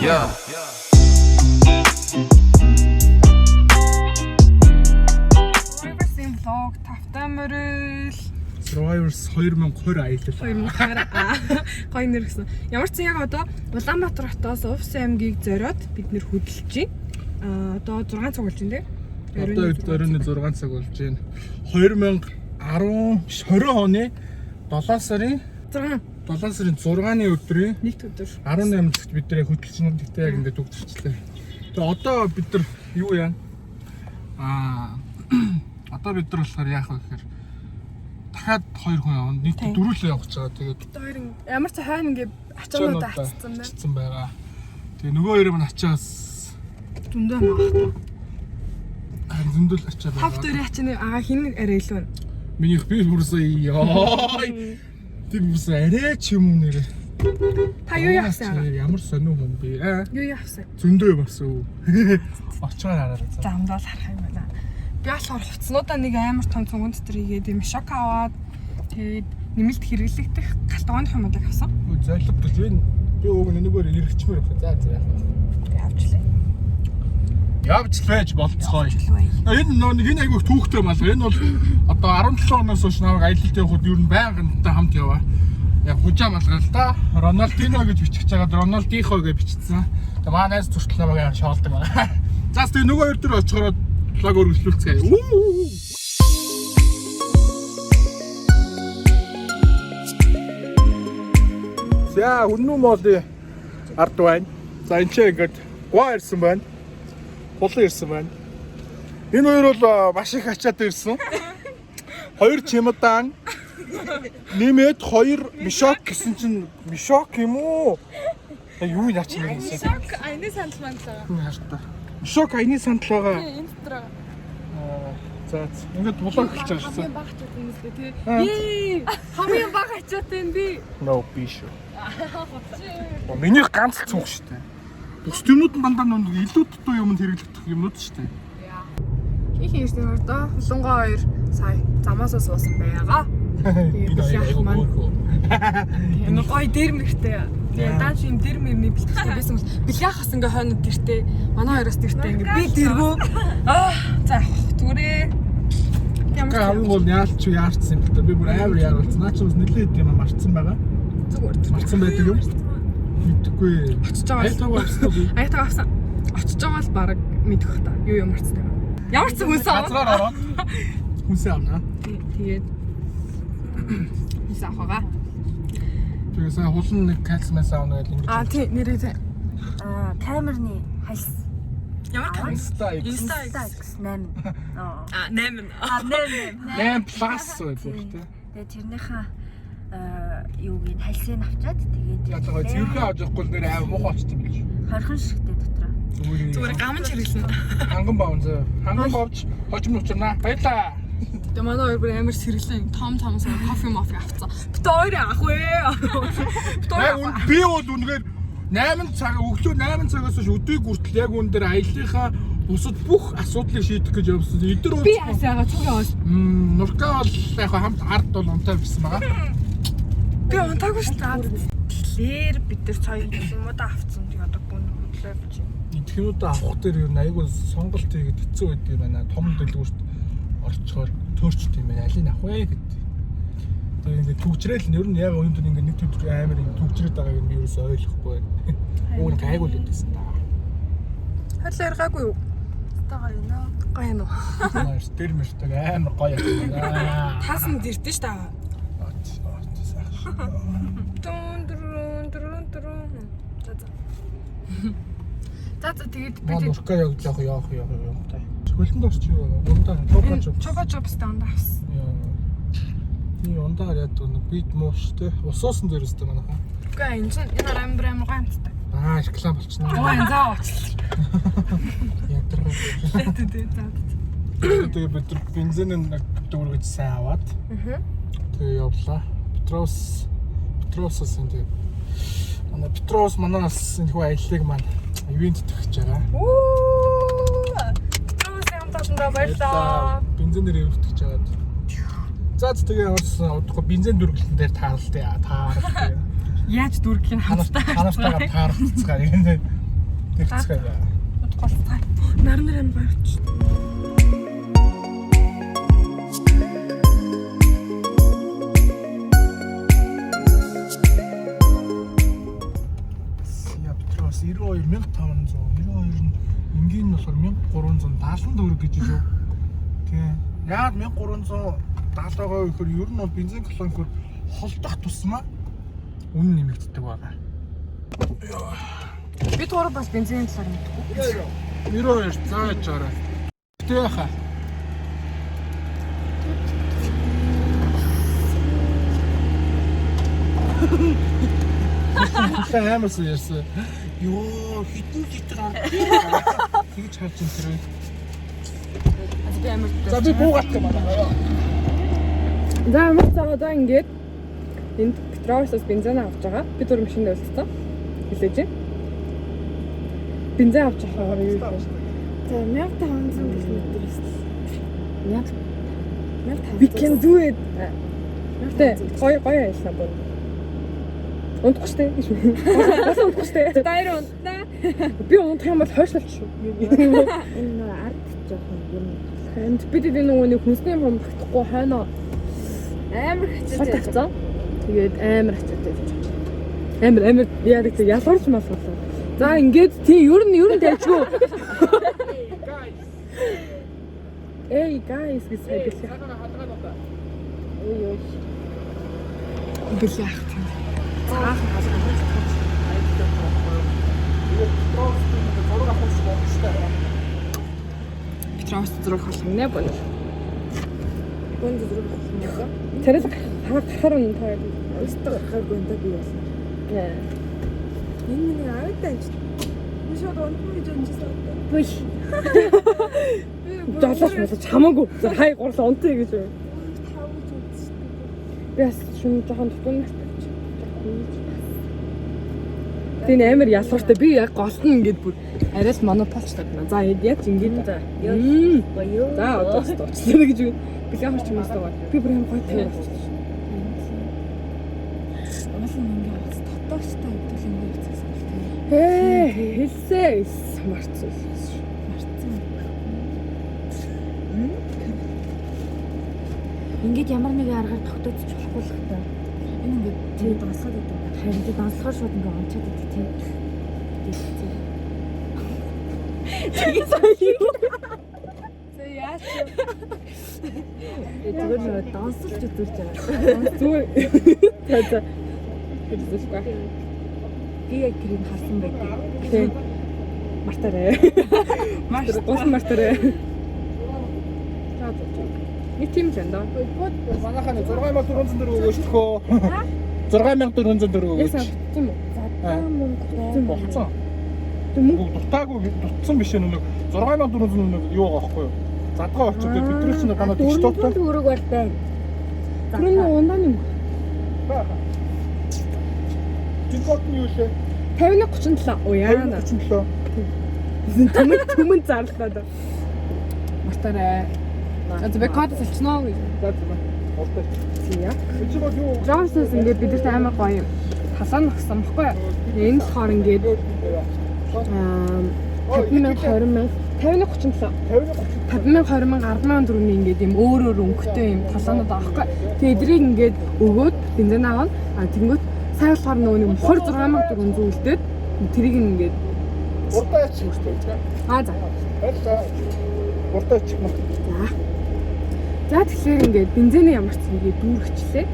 Yeah. Survivors-ийн vlog тавтай морил Survivors 2020 аялал. 2020 гоё нэр гэсэн. Ямар ч зэн яг одоо Улаанбаатар хотоос Увс аймгийг зориод бид нэр хөдөлж байна. Аа одоо 6 цаг болж байна тий. Одоо оройн 6 цаг болж байна. 2010 20 оны 7 сарын 6 7 сарын 6-ны өдрийн нэгд өдөр. 18 цагт бид нэр хөдөлж байна. Тэгтээ яг ингээд төгсөрчлээ. Тэгээ одоо бид нар юу яана? Аа одоо бид нар болохоор яах вэ гэхээр дахиад хоёр хүн явна. Нийт Тийм. дөрвөлөө явах гэж байгаа. Тэгээд Одоо хоёр ямар ч хойно ингээ ачаануудаа ацсан байна. Ачсан байгаа. Тэгээ нөгөө хоёр маань ачаас Зөндөө юм аах. харин зөндөл ачаа байгаа. Хав дөрийн ачааны агаа хин арай илүү байна. Минийх би бүрсэн ёо. Тийм бүрсэн арай ч юм уу нэрээ. Та юу явсан агаа? Ямар сонин хүн бэ? Аа, Юу явсан? Зөндөө юм авсан үү? Очоор хараад за. Замдаа л харах юм байна. Би болохоор хувцснуудаа нэг амар том цуган дотор хийгээд юм шок аваад тэгээд нэмэлт хэрэглэгдэх галтгооны юмудыг авсан. Өө золиг гэж энэ би уг нь энэгээр эргэчмээр байх. За за яах вэ? Явчлаа. Явж л байж болцгоё. Явчлаа. Энэ нөө нэг энэ айгүй түүхтэй мал. Энэ бол одоо 17 оноос хойш намайг аялалд явхад ер нь байнга надтай хамт яваа. Яг хужаа малгай л да. Роналдино гэж бичих жагаад Роналдихо гэж бичсэн. Тэгээ маа найз зүртэл намайг амар шоолдог байна. За тэгээ нөгөө хоёр дээр очихороо лог өргөжлүүлцгээе. Үү. За үнэн моолын ард байна. За энэ ч ингээд гуа ирсэн байна. Хулан ирсэн байна. Энэ хоёр бол маш их ачаад ирсэн. Хоёр чемодан нэмээд хоёр мишок гэсэн чинь мишок юм уу? Я юу яач юм бэ? Шок аяны сандал мандал байгаа. Хартаа. Мишок аяны сандал байгаа. Энэ дотор байгаа. Аа, За за. Ингээд булаа эхэлж байгаа шүү. Хамгийн бага ачаатай юм лээ тий. Аа. Ее! Хамгийн бага ачаатай юм би. No биш үү. Оо миний ганц л цүнх шүү дээ. Бус юмнууд нь дандаа нүг илүү дутуу юмд хэрэглэгдэх юмнууд шүү дээ. Их ирсэн одоо хулангаа хоёр сая замаасаа суусан байгаа. Энэ хоёр айгүй маань. хөөрхөө. Ямар гоё дэр мэртэй. Тэгээ даанч юм дэр мэрний бэлтгэлтэй байсан бол бэлгэх бас ингээ хойно дэртэй. Манай хоёроос дэртэй ингээ би дэргүү. Аа за зүгээрээ. Ямар Гэ хамгийн гол нь яалч яарчсан юм л та. Би бүр амар яаралцсан. Наа чи бас нэлээд юм марцсан байгаа. зүгээр. Марцсан байдаг юм. Мэдхгүй. Очиж байгаа. Аятайг авсан уу? Аятайг авсан. Очиж байгаа л баг мэдэх бах та. Юу юм марцсан юм. Ямар ч хүнсэн аваа. Газраар ороод хүнсээ авнаа. Тэгээд хүнсэн авах байгаа. Тэгээ сая хулан нэг кальцмаас авна гэж ингэж. Аа тий нэрээ тий. Аа, камерны хальс. Ямар камер? Insta X Insta X. Insta X8. Аа. А 8. А 8 8 Plus байлаа шүү дээ. Тэгээ тэрнийхээ аа юуг нь хальсыг авчаад тэгээд Яг байгаа цэвэрхэн авч явахгүй л нэр амар муухай болчих юм биш. Хорхон шигтэй дотроо. Зүгээр Зүгээр гамж хэрэглэнэ. ханган баавн зөө. Ханган баавч хожим учирнаа. Баярлаа. Тэгээ манай хоёр бүр амар сэргэлэн том том сан кофе мофи авцсан. Бит хоёр авах вэ? Бит хоёр Яг үн би бол үнэхээр 8 цаг өглөө 8 цагаас хойш өдийг хүртэл яг үн дээр аяллахаа бусад бүх асуудлыг шийдэх гэж явсан. Эдгээр би яасаага цуг яваас. Нурка бол яг хамт ард бол унтаа бишсэн байгаа. Би унтаагүй шүү дээ. Тэгэхээр бид нар цоо юмудаа авцсан. Тэгээ одоо гүн хөдлөө явж байна. Идэхнүүдээ авах дээр юу айгүй сонголт хийгээд хэцүү байд юм байна. Том дэлгүүрт орчхоор төөрчт юм байна. Алийг авах вэ гэдэг. Тэгээ ингээд түгжрээл нь ер нь яг өндөр ингээд нэг төдөр амар ингээд түгжрээд байгааг нь би ерөөсөө ойлгохгүй байна. Уг нь гайгүй л байсан да. Хойлоо яргаагүй юу? Гоё юм аа. Гоё юм уу? Наар тэр мөртөг амар гоё юм байна. Таас нь дэрдэн шүү дээ. От от сайхан. Дун дурун дурун дурун. За за. За за тэгээд Маа бид нурка яг жоох явах явах юм тай. Хөлөнд орч юу вэ? Ундаа чупа чуп. Чупа чупс дандаа авсан. Яа. Ундаа яадаг нэг бит муу шүү дээ. Усуусан дээр өстэй манайхаа. Үгүй энэ чинь энэ амар амар гоё амттай. Аа реклам болчихно. Оо энэ заа очлоо. Ядаргаа. Тэ тэ за. Тэгээ бид нар бензин нэг дүүргэж сайн аваад Аа. тэгээ явлаа. Петрос Петросос энэ тэгээ манай Петрос манаас энэ хүү аяллыг маань ивент төгсөж байгаа. Үу. Петрос юм таландаа баярлаа. Бензинээр ивент төгсөж байгаад. За тэгээ ямарсан удахгүй бензин дүүргэлтэн дээр тааралтай. Тааралтай. Яаж дүүргэх нь хамттай. Ханартайгаа тааралцгаа. Тэгцгээе. Удахгүй цаа. Нар нар амар гоё болчих. Я Петрос 92500, 92 нь энгийн нь болохоор 1370 төгрөг гэж юу. Тий. Яагаад 1370 байгаа вэ гэхээр ер нь бол бензин колонкоор холдох тусмаа үнэ нэмэгддэг байгаа. Би туураа бас бензиний талаар мэдгүй. 92 заа яж байгаарай. Тэ яхаа. Сайн амар сайн ярьсан. Йоо, хэдэн литр ордог. Тэгж харж ин тэр. Би амар. За би буугаах юм аа. За амар цаа одоо ингээд энд Петросоос бензин авч байгаа. Би түр машинд үлдсэн. Хүлээж байна. Бензин авч явахаар юу их вэ? За 1500 км Яг 1500. we can do it. Тэ гоё гоё ажиллаа бүр. Унтахгүй штэ гэж. Бас унтахгүй штэ. Дайр унтнаа. Би унтах юм бол хойшлолч шүү. Энэ нөр ард жоохон юм Харин бид энэ нөгөө нэг хүнсний юм багтахгүй хойноо амар хол хачиж тавьсан. Тэгээд амар ачаатай явж байгаа. Амар амар яадаг тэг ялуурч малгуулсан. За ингээд тий ер нь тавьчихгүй. Эй guys гэж сая бэлээ. Ой ой. Бэлээ ах тийм. Цаахан хаалга. Зураг авах юм боломжтой. Петрос зураг авах юм нэ бон. Гүн зураг авах юм байна. Царил гарахаар нь таа. Өстө гарахаар гүнтэй би яасан. Энэ миний аваад анч. Би шууд унтна гэж унжсан. Бүй. Жолооч молооч хамаагүй. За хай гурлаа унтъя гэж. Тав гэж унтсан. Би бас шүн жоохон дутуу нартай. Тийм амар ялууртай. Би яг голт нь ингээд бүр арай л монополчтой байна. За яаж ингээд за. Гоё. За одоо бас дуучлаа гэж бэлээ харч юм өстой. Би бүр амар гоё тийм болчихсон. Уул нь ингээ уц дотоочтой хэвдэл ингээ уцсан бол тийм. Ээ хэлсээ марцсан. Марцсан. Ингээд ямар нэгэн аргаар тогтоодчих болохгүй л хта. Энэ ингээд тийм донсгоод идэв. Харин тийм донсгоор шууд ингээ онцоод идэв тийм. За яач вэ? Зүгээр нөгөө донсолж үзүүлж байгаа. Зүгээр. За за. Хэлсэхгүй. Би яг тэрийг харсан байдаг. Тийм. Мартаарай. Маш гол мартаарай. За за. Нэг тийм л байна даа. Манайхаа 6400 төгрөг өгөөч төхөө. 6400 төгрөг Яг өгөөч. сайн тийм үү? За мөнгө Тийм Болцсон. Тийм үү? Мөнгө дутаагүй дутсан биш нэг 6400 нэг юу байгаа байхгүй юу? Задгаа болчиход бидний чинь ганаа тэгш 400 тоотой. төгрөг бол байна. Түрүүний ундаа юм. Жинкот нь юу лээ? 51 37. Оо яана. 57. Түмэн түмэн зарлаа да. Мартаарай. За би код салчнаа гэж. За за. Уртай. Тийм. Чи бол юу? Джонсонс ингээд бидэрт амар гоё юм. Талаа нөхсөн баггүй юу? Энэ болохоор ингээд аа 50 мянга 20 мянга 51 37 50 50 мянга 20 мянга 10 мянга төгрөгийн ингээд юм өөр өөр өнгөтэй юм талаанууд байгаа байхгүй. Тэгээ эдрийг ингээд өгөөд бензин авна. А тэнгүүт сая болохоор нөгөө нэг мохор 6400 үлдээд тэрийг ингээд Уртай яачих юм бэ? аа за. Баярлалаа. Уртай яачих юм. За. За тэгэхээр ингээд бензиний ямар ч ингээд дүүргэчлээ.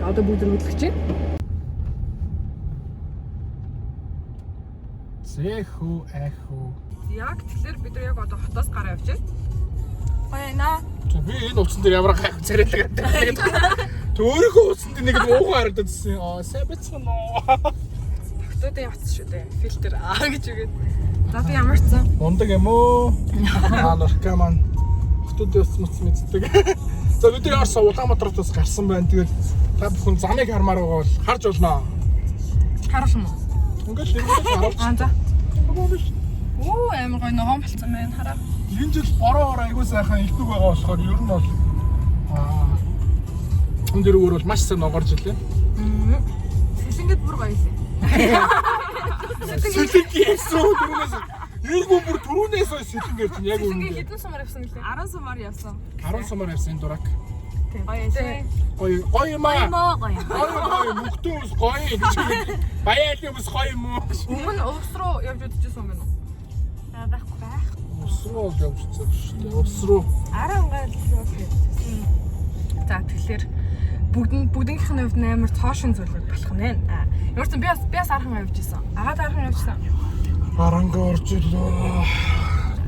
Одоо бүгд өргөдлөж байна. Зэхүү ахүү. Яг тэгэхээр бид нар яг одоо хотоос гараа явж байна. Гоё наа. Чи би энэ утсан дээр ямар гайх царайлаг гэдэг. Тэг өөрийнхөө утсан дээр нэг муухан харагдажсэн. Аа сайн байцгаана уу. Хотуудын утас шүү дээ. Фильтр аа гэж үгээд. За би ямар ч сан. Мундаг юм уу? Аа нурка маань хотуудын утас муц мэддэг. За бид нар Орос Улаанбаатараас гарсан байна. Тэгээд та бүхэн замыг хармаар байгаа бол харж болно. Харуулсан уу? Ингээл л харуулж. Аа за. Хамаа биш. Оо амар гоё ногоон болцсон байна хараа. Энэ жил бороо ороо айгуу сайхан элбэг байгаа болохоор ер нь бол аа энэ дөрөвөр бол маш сайн ногоорж илээ. Сэлэнгэд бүр гоё лээ. Сэлэнги. ирсэн түрүүнээс. Эргүү бүр түрүүнээс хойш сэлэнг ярьж байна яг Сэлэнгийн үнэндээ. хэдэн сумаар явсан гэлээ? 10 сумаар явсан. 10 сумаар явсан энэ дурак. Гоё шээ. Гоё гоё юм аа. Моо гоё. Гоё гоё мөхтөн хүмүүс гоё гэж. Баяалын хүмүүс гоё юм уу? Өмнө увс руу явж үзчихсэн юм байна уу? Аа байхгүй байх. Ус руу явчихсан шүү дээ. Ус руу. 10 гал явсан. За тэгэхээр бүгднийх нь хувьд амар цоошин зүйлүүд болох нэ. А ямар ч юм би бас архан явж исэн. Агаад архан явжсан. Аранга орж ирлээ.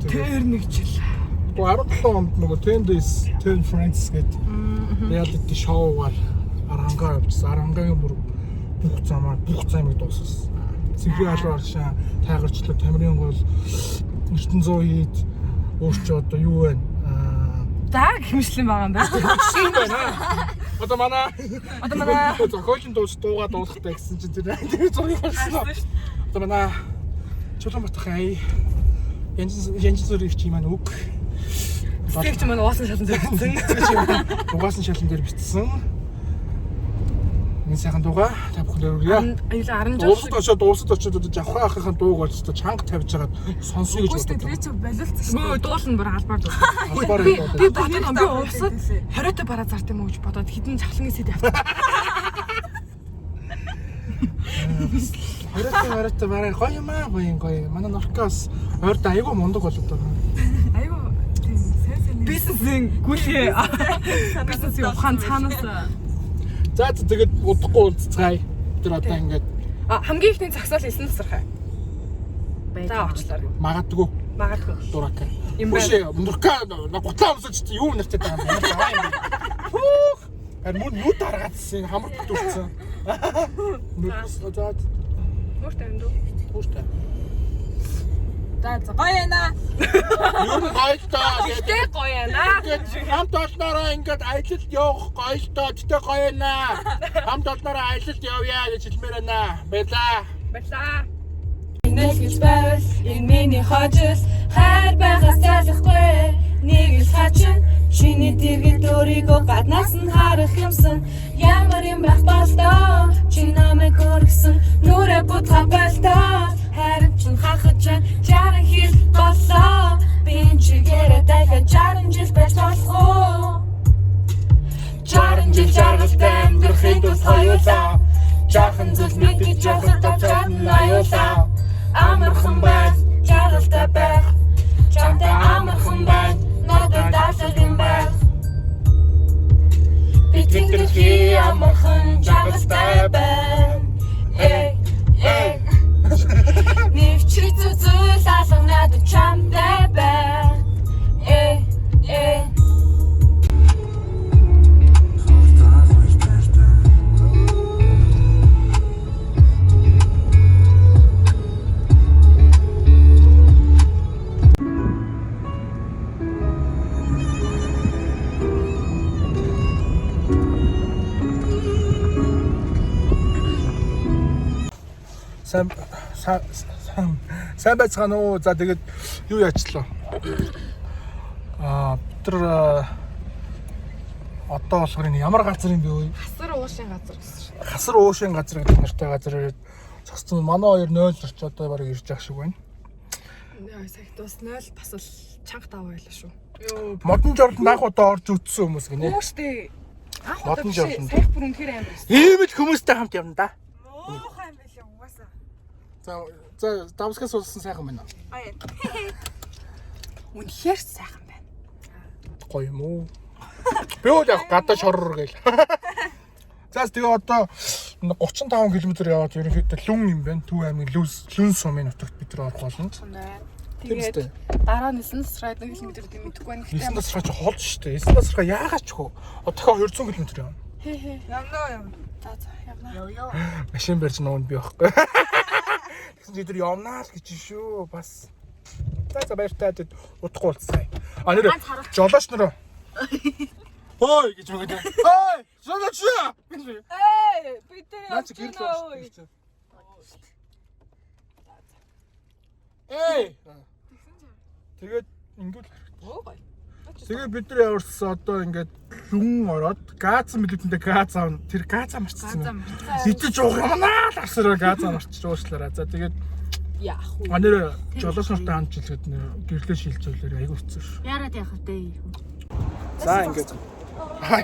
Тэр нэг жил. 17 онд нөгөө 10 Days 10 Friends гэдэг reality show-гаар Аранга явжсан. Арангагийн бүр бүх замаар бүх замыг дуусгасан. Цэнхэр алуу аршаа, тайгарчлаа, Тамирын гол, Эрдэнэ зуу хийд өөрчөө одоо юу вэ? Аа За гэмшлэн байгаа юм байна. юм байна. Одоо манай Одоо манай зохиолын дуус дуугаа дуулахтай гэсэн чинь тэр зургийг харсан. Одоо манай Чулуун Батхан ая янз янз бүрийн чи маань үг Сэтгэгч маань уусан шалан зөрчсөн. угаасан шалан дээр битсэн. Энэ сайхан дуугаа та бүхэнд өргөе. Аюулаа 10 жил Уусад очоод уусад очоод одоо жавхаа ахынхаа дууг болж одоо чанга тавьж хагаад сонсъё гэж Үгүй шүү дээ бодод. тэр чи болилцсон шүү. Мөө дуулна бүр албаар дуулна. Албаар Би дуулна. би бодод би уусад 20 та бараа зарт юм уу гэж бодоод хідэн чавлангийн сэд явсан. 20 20 бараа гоё юм аа гоё юм гоё. Манай Норкос ойрд айгүй мундаг болоод байна. Айгу тийм сайн сайн. Бизнесийн гүлгээ. Бизнесийн ухаан цаанаас За за, тэгээд удахгүй уулзцгаая. Тэр одоо ингээд А хамгийн ихний загсаал 9 тасархай. За очлоо. магадгүй Магадгүй. дурак. Юм Үгүй Нурка гутлаа өмсөж чи юу нэртэй байгаа юм бэ? Хүүх. Харин мөн нүд даргаадсэн хамар бүтүүлсэн. Нүд за Мөртэй юм дүү. түүштэй. За за гоё яана. Ер нь гоё л доо. Гэтэ гоё яана. Тэгээд хамт олноороо ингээд аялалд явах гоё л доо. Гэтэ гоё байна. Хамт олноороо аялалд явъя гэж хэлмээр байна. Баярлаа. Баярлаа. Инээлгэж байвал энэ миний хожил хайр байгаас залахгүй нэг л хачин чиний дэргэд өөрийгөө гаднаас нь харах юмсан ямар юм байх болдоо чи намайг өргөсөн нүрэ будга болдоо харин чин хахаж 60 хил боллоо би энэ чигээрээ дахиад 60 жил байж болох уу 60 жил жаргалтай амьдрахын тулд хоёулаа Жаахан зүйл мэдэж явахад авч чадна аюулаа. Амархан байх, жаргалтай байх. Чамтай амархан байх, надад даалгав юм байх. Би тэтгэрхий амархан жаргалтай байна. Эй, эй. Нэг чи зүйл алга надад чамтай байх. Эй, эй. Сайн сайн сайн- сайн байцгаана уу? За тэгээд юу яачлаа? Аа бид нар одоо болохоор энэ ямар газар юм бэ вэ? Хасар уушийн газар гэсэн шин. Хасар уушийн газар гэдэг нэртэй газар ирээд зогссон. Манай хоёр 0 орч одоо бараг ирж байгаа шиг байна. Яа сахт бас 0 бас л чанга даваа байлаа шүү. Йоо. Модон жорлонд анх удаа орж үтсэн хүмүүс гинэ. Үгүй штэ. Анх удаа Модон биш. жорлонд. Саях бүр үнэхээр амар байсан. Ийм л хүмүүстэй хамт явна да. Муухай юм байлаа угаасаа. За за давскаас уулсан сайхан байна. Гоё. Үнэхээр сайхан байна. Гоё юм уу? Би бол яг гадаа шорор гээл. За тэгээ одоо 35 км яваад ерөнхийдөө Лүн юм байна. Төв аймгийн Лүн Лүн сумын нутагт бид нар орох болно. Тийм Тэгээд үстэй. дараа нь 9 тасраад 1 км гэдэг мэдэхгүй байна. Гэхдээ 9 тасархай чи холж штэ. 9 тасархай яагаад ч хөө. Одоо 200 км явна. Хээ хээ. Явна уу явна. За за явна. Яв яв. Машин барьж нуунд би байхгүй. Тэгсэн чи тэр явнаа л гэж шүү. Бас. За за баяртай тэд удахгүй уулзцгаая. А нэр жолооч нөрөө. Хой гэж мөгөөд. Хой! Жолооч! Эй, бид тэр Наа чи гэрэл орсон. Эй! Тэгээд ингэвэл Өө гоё. Тэгээ бид нар яварсан одоо ингээд лүн ороод гааз мэлүүтэндээ гааз аав тэр газаа марцсан. Газаа марцсан. Идэж уух юм аа л асараа газаа марчиж уушлаараа. За тэгээд Яах вэ? А нэр жолооч нартай хамт жилгээд нэр гэрлээ шилжүүлээр айгүй хэцүү шүү. Яарад явах вэ? За ингээд. Хай.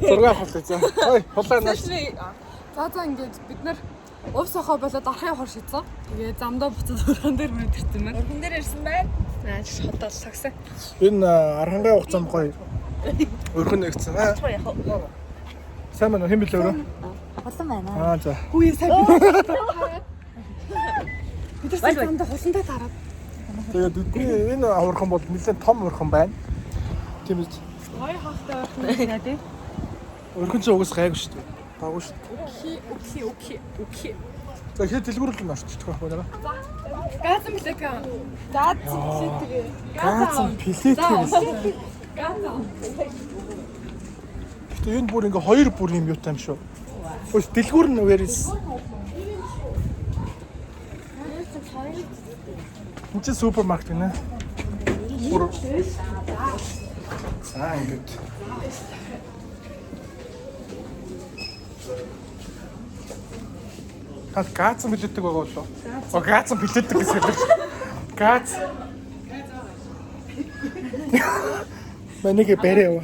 Зураг авах за. Ой, хулаа нааш. За ингээд бид нар ув сохоо болоод архын явахар шийдсэн. Тэгээ замдаа буцаад өргөн дээр мөрөд ирсэн байна. Өргөн дээр ирсэн байна. Аа хотол сагсан. Энэ архангаа явах зам гоё. Өрхөн нэгдсэн. Аа. Сайн байна уу? Хэн блэ өрөө? Хулан байна. Аа за. Үгүй сайн. Бид нар сайн замдаа хулантай тараад. Тэгээд бидний энэ авархан бол нэлээд том өрхөн байна. Тийм үү? Гоё хахтай өрхөн байна тий. Өрхөн чинь угсах гайгүй шүү дээ. Дагуу шүү дээ. Окей, окей, окей, окей. За хэд дэлгүүр рүү орчих байхгүй наа. Газан плек. Газан плек. Газан плек гэсэн. Газан. Гэтэ энэ бүр ингээ хоёр бүр юм юутай юм шүү. Өөс дэлгүүр нь where is? Энд чинь супермаркет гинэ. Бүр. За ингээд. Та газан бэлддэг байгаа болов уу? О газан бэлддэг гэсэн юм. Газ. Манийг бэрээ юу?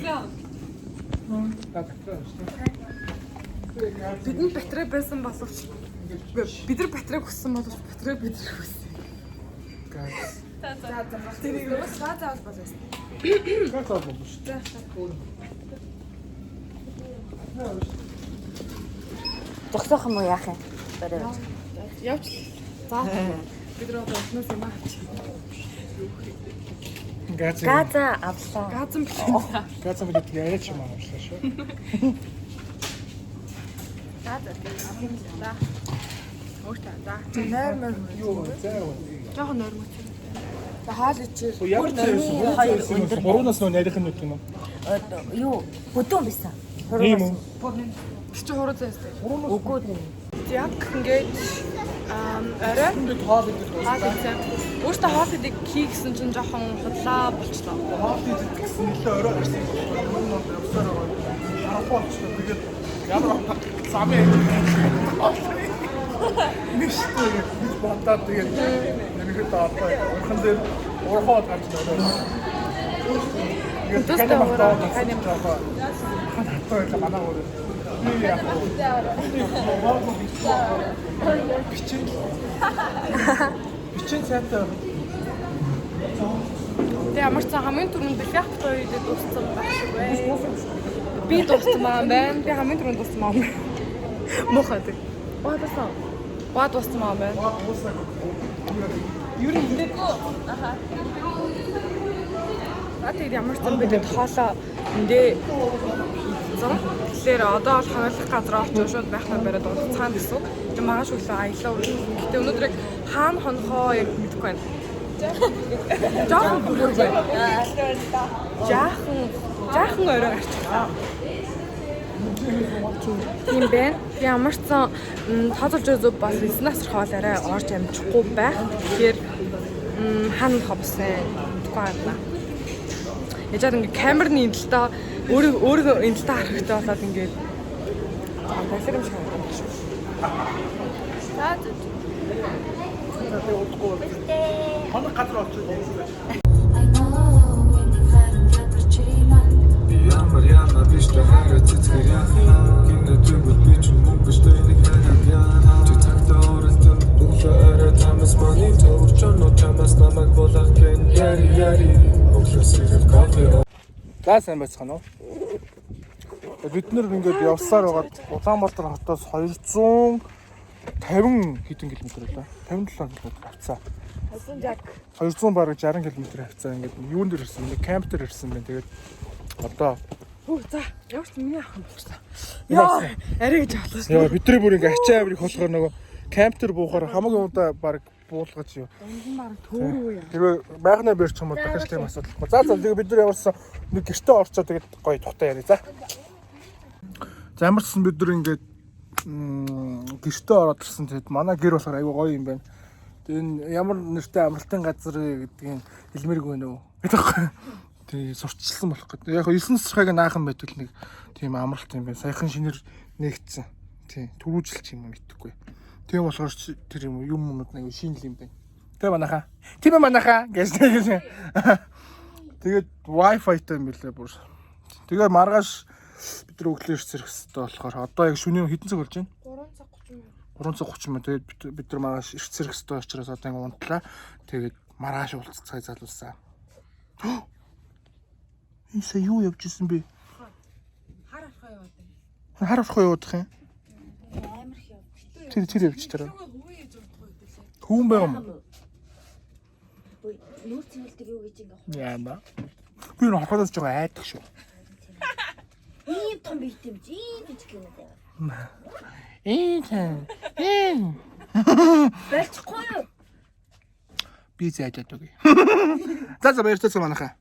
Бидний батарей байсан боловч бид нар батарейг хүссэн боловч батарей бид нар хүссэн. Газ. Тэрийг бас газ авал болсон. Газ авах шүү дээ. Зогсоох юм уу яах юм? Барай. Явч. За. Бид нар одоо өхнөөс юм авчих. Газ. Газа авлаа. Газан плек. Газан бэлддэг яриач юм аавчлаа шүү. За. Өөртөө за. Нойр мөр Юу зай. жоохон нойр мөч. За хоол ичээр. Ямар Хоёр өндөр. Хуруунаас нөө нарийнх нь нүд юм уу? Юу? Бүдүүн байсан. Тийм үү? Тэр чинь хуруу заяастай. Үгүй. Яг ингээд орой Ингээд хоол идэх хоол идсэн. Өөртөө хоол идэх хий гэсэн чинь жоохон худлаа болчлоо. Хоол идэх гэсэн нэлээ орой гарсан. Юм нь бол явсаар байгаа. Харахгүй болчихлоо. Тэгээд ямар замын Ништэй гэж бодоод тэгээд ерөнхийдөө одоо урхан дээр урхаад гарч орой. Тэгээд Өдөөсөө ураа, дахиад юм. хан хатаа байлаа манай өөр. Би яг бичин бичин сайтай. Тэгээ ямар ч сан хамгийн түрүүнд бэлэх хоёр идэ дууссан байх шиг бай. Би дууссан байгаа юм байна. Би хамгийн түрүүнд дууссан байгаа юм байна. Муухай тэг. Ба дууссан. Ба дууссан байгаа юм байна. Юу юм бэ? Аха. За тэгээд ямар ч сан бид хоолоо эндээ идсэн. Тэгэхээр одоо бол хамгаалах газар очиж шууд байхнаа бариад унтцгаана гэсэн үг. Тэгээд маргааш өглөө аялаа үргэлж. Гэтэ өнөөдөр яг хаана хонохоо яг мэдэхгүй байна. Жаахан бүрэг байна. Жаахан орой гарчихлаа. Тийм байна. Би ямар ч сан тооцоолж үзв бас 9 насрах хоол арай орж амжихгүй байх. Тэгэхээр хаана хобсон мэдэхгүй байна. Яжаад ингээ камерны энэ талдаа өөрөө энэ талдаа харах хэрэгтэй болоод ингээд балер юм шиг харагдаж шүү. За зөв. Хоног газар очиж Ямар ямар биш та хараа цэцгэр яах Гинэ тэгвэл би ч мөнгө биш тэнийг хараад яана Чи цагтаа оролцсон өглөө орой тамас мани төвч оноо чамаас намайг булах гэн яри яри Өглөө сэрэг кофе За сайн байцгаана уу. Бид нэр ингээд явсаар байгаад Улаанбаатар хотоос 250 хэдэн километр байлаа. 57 километр хавцаа. 260. 200 бараг 60 км хавцаа ингээд юун дээр ирсэн бэ? Камп дээр ирсэн байна. Тэгээд одоо Хөө за ямар ч миний авах юм болчихлоо. Юу Яа, авсан? арай гэж авлаа шүү. яа бидний бүр ингээд ачаа амрыг болохоор нөгөө камп дээр буухаар хамгийн удаа бараг буулгаж юу. Дунд нь бараг төөрөө яа. Тэрвээ байхнаа барьчих юм бол дахиж тийм асуудалгүй. За за тэгээ бид нар ямарсан нэг гэртээ орчоо тэгээд гоё тухтай яриа. За. За ямар ч сан бид нар ингээд гэртээ ороод ирсэн. Тэгээд манай гэр болохоор айгүй гоё юм байна. Тэгээд энэ ямар нэртэй амралтын газар вэ гэдгийг хэлмээргүй нөө. Гэдэг байхгүй. Тэгээ сурталчилсан болох гэдэг. Яг 9 насрахыг наахан байдаг л нэг тийм амралт юм байна. Саяхан шинээр нэгдсэн. Тийм түрүүжилч юм уу мэдэхгүй. Тийм болохоор ч тэр юм юм юмуд нэг шинэ л юм байна. Тэ манайхаа. Тийм ээ манайхаа гэж нэг. Тэгээд Wi-Fi-тай юм билээ бүр. Тэгээ маргааш бид нар өглөө ирэх хэрэгтэй болохоор одоо яг шөнийн хэдэн цаг болж байна? 3 цаг 30 минут. 3 цаг 30 минут. Тэгээд бид нар маргааш ирэх хэрэгтэй учраас одоо ингэ унтлаа. Тэгээд маргааш уулзцай залуулсан. Энэ сая юу явж исэн бэ? Хар архаа яваад байна. Хар авах явуудах юм. Амар их явж. Тэр явж тэр. Хөвөө ээж удах үү лээ. Хүүн байгаа юм уу? Бүй нүүр цэвэрлдэг юу гэж ингээ. Яана. Би энэ хорхоодоос жоо айдаг шүү. Ийм том биетэй юм чи ийм жижиг юм аа. Ээ тань. Ээ. Болчихгүй юу? Би зайдаад өгье. За за баярлалаа манайхаа.